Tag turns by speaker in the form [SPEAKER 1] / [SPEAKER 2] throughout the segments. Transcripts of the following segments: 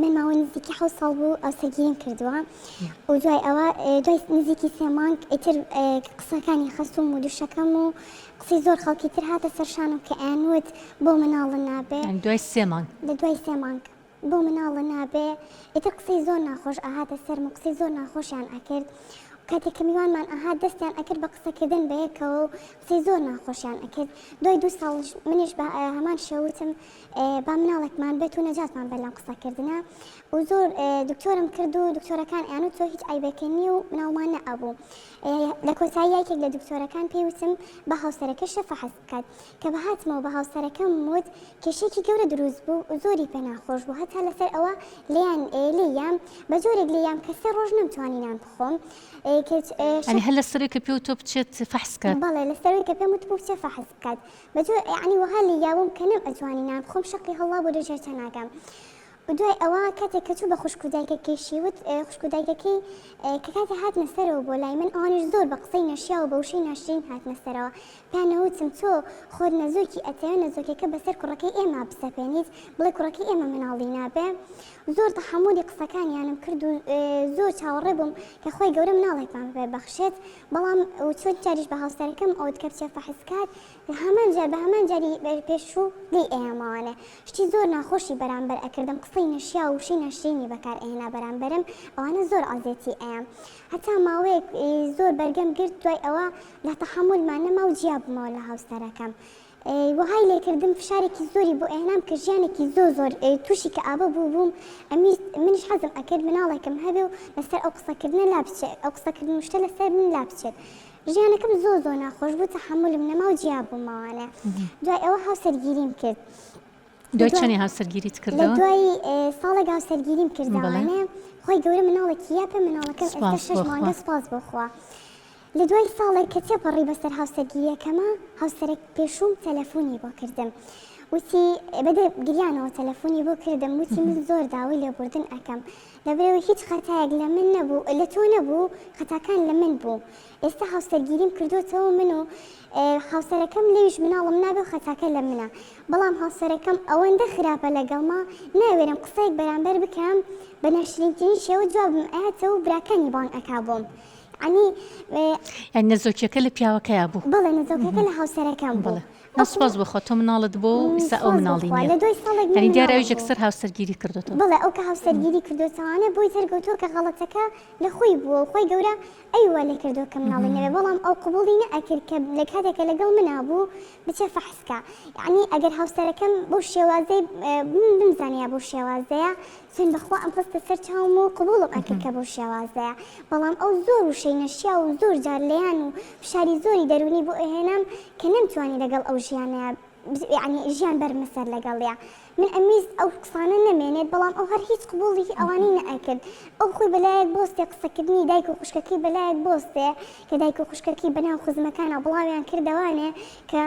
[SPEAKER 1] من ماوەی نزیکی حەوت ساڵ بوو هاوسەرگیریم کردووە و دوای ئەوە دوای نزیکی سێ مانگ ئیتر قسەکانی خەسوم و دوشەکەم و قسەی زۆر خەڵکی تر هاتە سەر شانم کە ئەیانوت بۆ مناڵە نابێ.
[SPEAKER 2] یانی دوای سێ مانگ؟
[SPEAKER 1] لە دوای سێ مانگ بۆ مناڵە نابێ ئیتر قسەی زۆر ناخۆش ئەهاتە سەرم و قسەی زۆر ناخۆشیان ئەکرد کاتێک کە میوانمان ئەهات دەستیان ئەکرد بە قسەکردن بە یەکەوە و قسەی زۆر ناخۆشیان ئەکرد دوای دوو ساڵ منیش بە هەمان شێوە وتم با مناڵێکمان بێت و نەجاتمان بێت لەم قسەکردنە و زۆر دکتۆرم کرد و دکتۆرەکان ئەیانوت تۆ هیچ عەیبێکت نییە و مناڵمان نەئەبوو لە کۆتایی یەکێک لە دکتۆرەکان پێی وتم با هاوسەرەکەشە فەحس بکات کە بەهاتمەوە بە هاوسەرەکەم وت کێشەیەکی گەورە دروست بوو و زۆری پێ ناخۆش بوو هەتا لەسەر ئەوە لێیان لێیام بە جۆرێک لێیام کە سێ ڕۆژ نەمتوانی نان بخۆم
[SPEAKER 2] یانی هەر لەسەرەوەی کە پێو تۆ بچێت فەحس کات؟
[SPEAKER 1] بەڵێ لەسەرەوەی کە پێم وتبوو بچێ فەحس بکات بە جۆر یەعنی وەها لێیابووم کە نەم ئەتوانی نان بخۆم شەقی هەڵا بۆ لە ژێر چەناگەم و دوای ئەوە کاتێک کە چوو بە خوشک و دایکەکەیشی وت خوشک و دایکەکەی کە کاتێ هاتنە سەرەوە بۆ لای من ئەوانیش زۆر بە قسەی نەشیاو و بە وشەی ناشرین هاتنە سەرەوە پێیان نەوتم تۆ خۆت نەزۆکی ئەتەوێ نەزۆکیەکە بەسەر کوڕەکەی ئێمە بسەپێنیت بڵێ کوڕەکەی ئێمە مناڵی نابێ زۆر تەحەمولی قسەکانیانم کرد و زۆر چاوەڕێ بووم کە خوای گەورە مناڵێکمان پێ بەخشێت بەڵام و چۆن جاریش بە هاوسەرەکەم ئەوت کە بچێ فەحس کات هەمان جار بە هەمان جاری پێشوو لێی ئەیامەوانێ شتی زۆر ناخۆشی بەرامبەر ئەکردم قسەی نەشیاو و وشەی ناشرینی بەکار ئەهێنا بەرامبەرم ئەوانە زۆر عەزێتی ئەیام هەتا ماوەیەک زۆر بەرگەم گرت دوای ئەوە لە تەحەمولمان نەما و جیا بوومەوە لە هاوسەرەکەم وەهای لێکردم فشارێکی زۆری بۆ ئەهێنام کە ژیانێکی زۆر زۆر تووشی کەئابە بوو بووم ئەمویست منیش حەزم ئەکرد مناڵێکم هەبێ و لەسەر ئەو قسەکردنە لابچێ ئەو قسەکردن و شتە لەسەر من لابچێت ژیانەکەم زۆر زۆر ناخۆش بوو تەحەمولم نەما و جیا بوومەوانێ دوای ئەوە هاوسەرگیریم کرد
[SPEAKER 2] دوای چەنی هاوسەرگیریت
[SPEAKER 1] لە
[SPEAKER 2] کردەوە؟
[SPEAKER 1] دوای ساڵێک هاوسەرگیریم کردەوانێ خۆی گەورە مناڵێکی یا پێ مناڵەکەم ئێستا
[SPEAKER 2] سپاس
[SPEAKER 1] شەش
[SPEAKER 2] بۆ
[SPEAKER 1] مانگە
[SPEAKER 2] خوا.
[SPEAKER 1] سپاس بۆ خوا لە دوای ساڵێک کە تێپەڕی بەسەر هاوسەرگیریەکەما هاوسەرەک پێشووم تەلەفونی بۆ کردم وتی بەدە گریانەوە تەلەفونی بۆ کردم وتی من زۆر داوای لێبوردن ئەکەم لەبەرئەوەی هیچ خەتایەک لە من نەبوو لە تۆ نەبوو خەتاکان لە من بوو ئێستا هاوسەرگیریم کردۆتەوە من و هاوسەرەکەم لەویش مناڵم نابێ و خەتاکە لە منە بەڵام هاوسەرەکەم ئەوەندە خراپە لەگەڵما ناوێرم قسەیەک بەرامبەر بکەم بە ناشرینترین شێوە جوابم ئەیاتەوە و براکانی بانگ ئەکا بۆم یەعنی
[SPEAKER 2] یانی نەزۆکیەکە لە پیاوەکەیا بوو؟
[SPEAKER 1] بەڵێ نەزۆکەکە لە هاوسەرەکەم بوو.
[SPEAKER 2] بەڵێ سوپاس بۆ خوا تۆ مناڵت بووە و ئیستا ئەو
[SPEAKER 1] سوپاس بۆ
[SPEAKER 2] مناڵی
[SPEAKER 1] خوا
[SPEAKER 2] نییە
[SPEAKER 1] لە دوای ساڵێک من
[SPEAKER 2] یانی دیارە
[SPEAKER 1] مناڵم
[SPEAKER 2] ئەویش
[SPEAKER 1] بوو.
[SPEAKER 2] یەکسەر هاوسەرگیری کردۆتەوە.
[SPEAKER 1] بەڵێ ئەو کە هاوسەرگیری کردۆتەوانە بۆی دەرکەوتووە کە غەڵەتەکە لە خۆی بووە و خوای گەورە ئەوی وا لێکردووە کە مناڵی نەبێ بەڵام ئەو قبوڵی نەئەکرد کە لە کاتێک کە لەگەڵ منا بوو بچێ فەحس کا یەعنی ئەگەر هاوسەرەکەم بەو شێوازەی من بمزانیا بەو شێوازەیە سوێند بەخوا ئەم خستە سەر چاوم و قبوڵم ئەکرد کە بەو شێوازەیە بەڵام ئەو زۆر وشەی نەشیاو و زۆر جار لێیان و فشاری زۆری دەروونی بۆ ئەهێنام کە نەمتوانی لەگەڵ ئەو ژیانەیا یەعنی ژیان بەرمە سەر لەگەڵیا من ئەمویست ئەو قسانە نەمێنێت بەڵام ئەو هەر هیچ قبوڵی ئەوانەی نەئەکرد ئەو خۆی بەلایەک بۆستێ قسەکردنی دایک و خوشکەکەی بەلایەک بۆستێ کە دایک و خوشکەکەی بەناو خزمەکانا بڵاویان کردەوانێ کە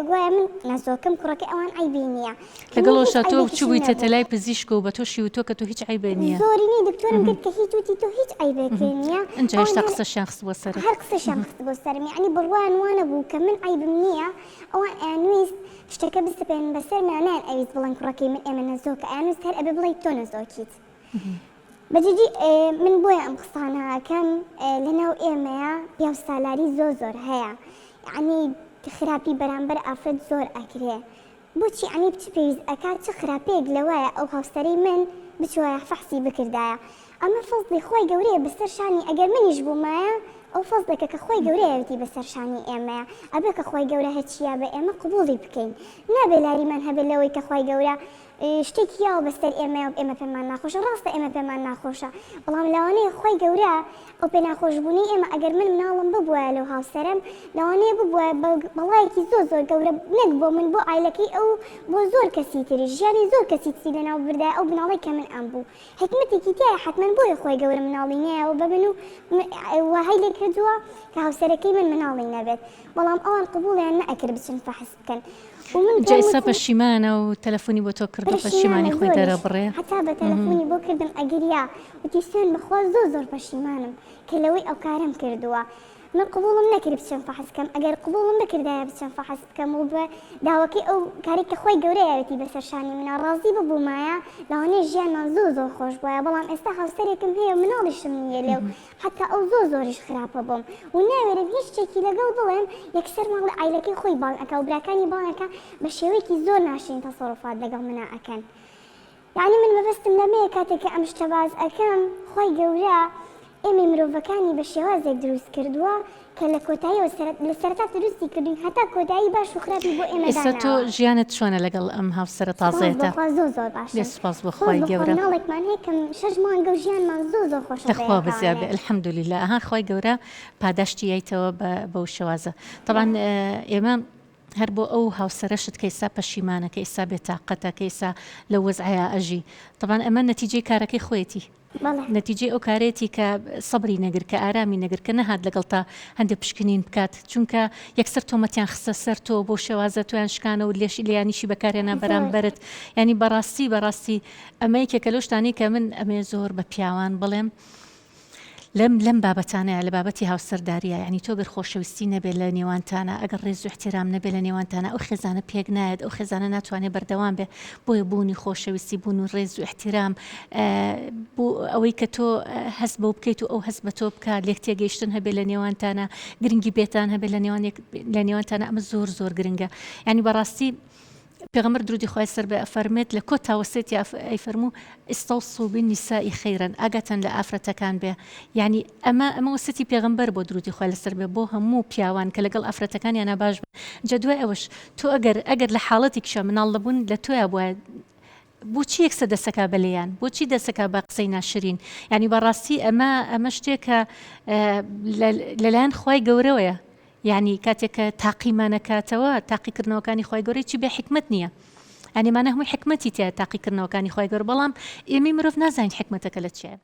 [SPEAKER 1] گوایە من نەزۆکم کوڕەکەی ئەوان عەیبی نییە کە
[SPEAKER 2] لەگەڵ
[SPEAKER 1] من هیچ
[SPEAKER 2] ئەوشا تۆ
[SPEAKER 1] عەیبێکیشم
[SPEAKER 2] چووبوویتەتە
[SPEAKER 1] نەبوو.
[SPEAKER 2] لای پزیشک و بە تۆشی وتووە کە تۆ هیچ عەیبێ نییە.
[SPEAKER 1] زۆرینەی دکتۆرم کرد کە هیچ وتی تۆ هیچ عەیبێکت نییە
[SPEAKER 2] ئینجا
[SPEAKER 1] ئەوان
[SPEAKER 2] هێشتا
[SPEAKER 1] هەر
[SPEAKER 2] قسەشیان خستبووە سەرت.
[SPEAKER 1] هەر قسەشیان خستبووە سەرم یەعنی بڕوایان وا نەبوو کە من عەیبم نییە ئەوان ئەیانویست شتەکە بسەپێنن بەسەرمنا نەیان ئەویست بڵێن کوڕەکەی من ئێمە نەزۆکە ئەیانویست هەر ئەبێ بڵێی تۆ نەزۆکیت. بە جدی من بۆیە ئەم قسانە ئەکەم لەناو ئێمەیا پیاو سالاری زۆر زۆر هەیە یەعنی خراپی بەرامبەر ئافرەت زۆر ئەکرێ بۆچی یەعنی چ پێویست ئەکات چ خراپەیەک لەوایە ئەو هاوسەرەی من بچوایە فەحسی بکردایە ئەمە فەزڵی خوای گەورەیە بەسەر شانی ئەگەر منیش بوومایە ئەو فەزڵێکە کە خوای گەورەیەتی بەسەر شانی ئێمەیە ئەبێ کە خوای گەورە هەرچی یا بە ئێمە قبوڵی بکەین نابێ لاریمان هەبێ لەوەی کە خوای گەورە شتێکی یاوە بەسەر ئێمەیە و ئێمە پێمان ناخۆشە، ڕاستە ئێمە پێمان ناخۆشە، بەڵام لەوانەیە خوای گەورە ئەو پێناخۆشبوونەی ئێمە ئەگەر من مناڵم ببوایە لەو هاوسەرەم لەوانەیە ببوایە بە بەڵایەکی زۆر زۆر گەورە نەک بۆ من بۆ عایلەکەی ئەو بۆ زۆر کەسی تریش ژیانی زۆر کەسی تری لەناو بردایە ئەو مناڵەی کە من ئەمبوو حیکمەتێکی تیایە حەتمەن بۆیە خوای گەورە مناڵی نەیاوە بە من و وەهای لێ کردووە کە هاوسەرەکەی من مناڵی نەبێت بەڵام ئەوان قبوڵیان نەئەکرد بچن فەحس بکەن و من
[SPEAKER 2] جا
[SPEAKER 1] پێم
[SPEAKER 2] ئیستا
[SPEAKER 1] وتن
[SPEAKER 2] پەشیمانە و تەلەفۆنی بۆ تۆ کردو
[SPEAKER 1] پەشیمانە
[SPEAKER 2] پەشیمانی خۆی
[SPEAKER 1] زۆریش
[SPEAKER 2] دەرەبڕێ؟
[SPEAKER 1] هەتا بە تەلەفۆنی بۆ کردم ئەگریا وتی سوێند بەخوا زۆر زۆر پەشیمانم کە لەوەی ئەوکارەم کردووە. من قبوڵم نەکرد بچم فەحس کەم ئەگەر قبوڵم بکردایە بچم فەحس بکەم و بە داوەکەی ئەو کارەی کە خوای گەورە یاوێتی بەسەر شانی منا ڕازی ببوومایە لەوانەیە ژیانمان زۆر زۆر خۆش بوایە بەڵام ئێستا هاوسەرێکم هەیە و مناڵیشم نییە لێ و حەتا ئەو زۆر زۆریش خراپە بۆم و ناوێرم هیچ شتێکی لەگەڵ بڵێم یەکسەر ماڵی عایلەکەی خۆی بانگ ئەکا و براکانی بانگ ئەکا بە شێوەیەکی زۆر ناشرین تەسەروفات لەگەڵ منا ئەکەن یەعنی من مەبەستم لەمەیە کاتێک کە ئەم شتە باس ئەکەم خوای گەورە ئێمەی مرۆڤەکانی بە شێوازێک دروست کردووە کە لە کۆتاییەوە لە سەرەتا دروستی کردوین هەتا کۆتایی باش و خراپی بۆ ئێمە
[SPEAKER 2] ئێستا تۆ
[SPEAKER 1] داناوە.
[SPEAKER 2] ژیانت چۆنە لەگەڵ ئەم هاوسەرە
[SPEAKER 1] سوپاس بۆ
[SPEAKER 2] تازەیەتا؟
[SPEAKER 1] خوا زۆر زۆر باشم.
[SPEAKER 2] بێ سوپاس بۆ
[SPEAKER 1] سوپاس
[SPEAKER 2] خوای
[SPEAKER 1] بۆ خوا
[SPEAKER 2] گەورە.
[SPEAKER 1] مناڵێکمان هەیە کە شەش مانگە و ژیانمان زۆر زۆر خۆشە
[SPEAKER 2] تخوا بەزیاد
[SPEAKER 1] بەیەکەوانێ.
[SPEAKER 2] بێ الحمدللە ئەها خوای گەورە پاداشتی یایتەوە بە بەو شێوازە تەبعەن ئێمە هەر بۆ ئەو هاوسەرەشت کە ئیستا پەشیمانە کە ئیستا بێتاقەتە کە ئیستا لەو وەزعەیا ئەژی تەبعەن ئەمە نەتیجەی کارەکەی خۆیەتی نەتیجەی ئەو کارەیەتی کە سەبری نەگرت کە ئارامی نەگرت کە نەهات لەگەڵتا هەندێ پشکنین بکات چونکە یەکسەر تۆمەتیان خستە سەر تۆ بەو شێوازە تۆیان شکانەوە لێش لێیانیشی بەکارهێنا بەرامبەرت یانی بەڕاستی بەڕاستی ئەمە یەکێکە لەو شتانەی کە من ئەمەوێ زۆر بە پیاوان بڵێم لەم لەم بابەتانەیا لە بابەتی هاوسەرداریا یانی تۆ گەر خۆشەویستی نەبێت لە نێوانتانا ئەگەر ڕێز و ئیحتیرام نەبێت لە نێوانتانا ئەو خێزانە پێک نایەت ئەو خێزانە ناتوانێت بەردەوام بێ بۆیە بوونی خۆشەویستی بوون و ڕێز و ئیحتیرام بۆ ئەوەی کە تۆ هەست بەو بکەیت و ئەو هەست بە تۆ بکات لێک تێگەیشتن هەبێت لە نێوانتانا گرنگی بێتان هەبێت لە نێوان لە نێوانتانا ئەمە زۆر زۆر گرنگە یانی بەڕاستی پێغەمبەر درودی خوای سەر بێ ئەفەرموێت لە کۆتا وەسێتیا ئەیفەرموو استوصوا بالنساء خیرا ئاگاتان لە ئافرەتەکان بێ یعنی ئەمە ئەمە وەسێتی پێغەمبەر بۆ درودی خوای لەسەر بێ بۆ هەموو پیاوان کە لەگەڵ ئافرەتەکانیانا باش بن جا دوای ئەوەش تۆ ئەگەر ئەگەر لە حاڵەتێکیشا مناڵ نەبوون لە تۆیا بوایە بۆچی یەکسەر دەسەکا بە لێیان بۆچی دەسەکا بە قسەی ناشرین یعنی بەڕاستی ئەمە ئەمە شتێکە لەلایەن خوای گەورەوەیە یانی کاتێک کە تاقیمان ئەکاتەوە تاقیکردنەوەکانی خوای گەورە هیچی بێ حیکمەت نییە یانی مانە هەمووی حیکمەتی تیایە تاقیکردنەوەکانی خوای گەورە بەڵام ئێمەی مرۆڤ نازانین حیکمەتەکە لە چیایە.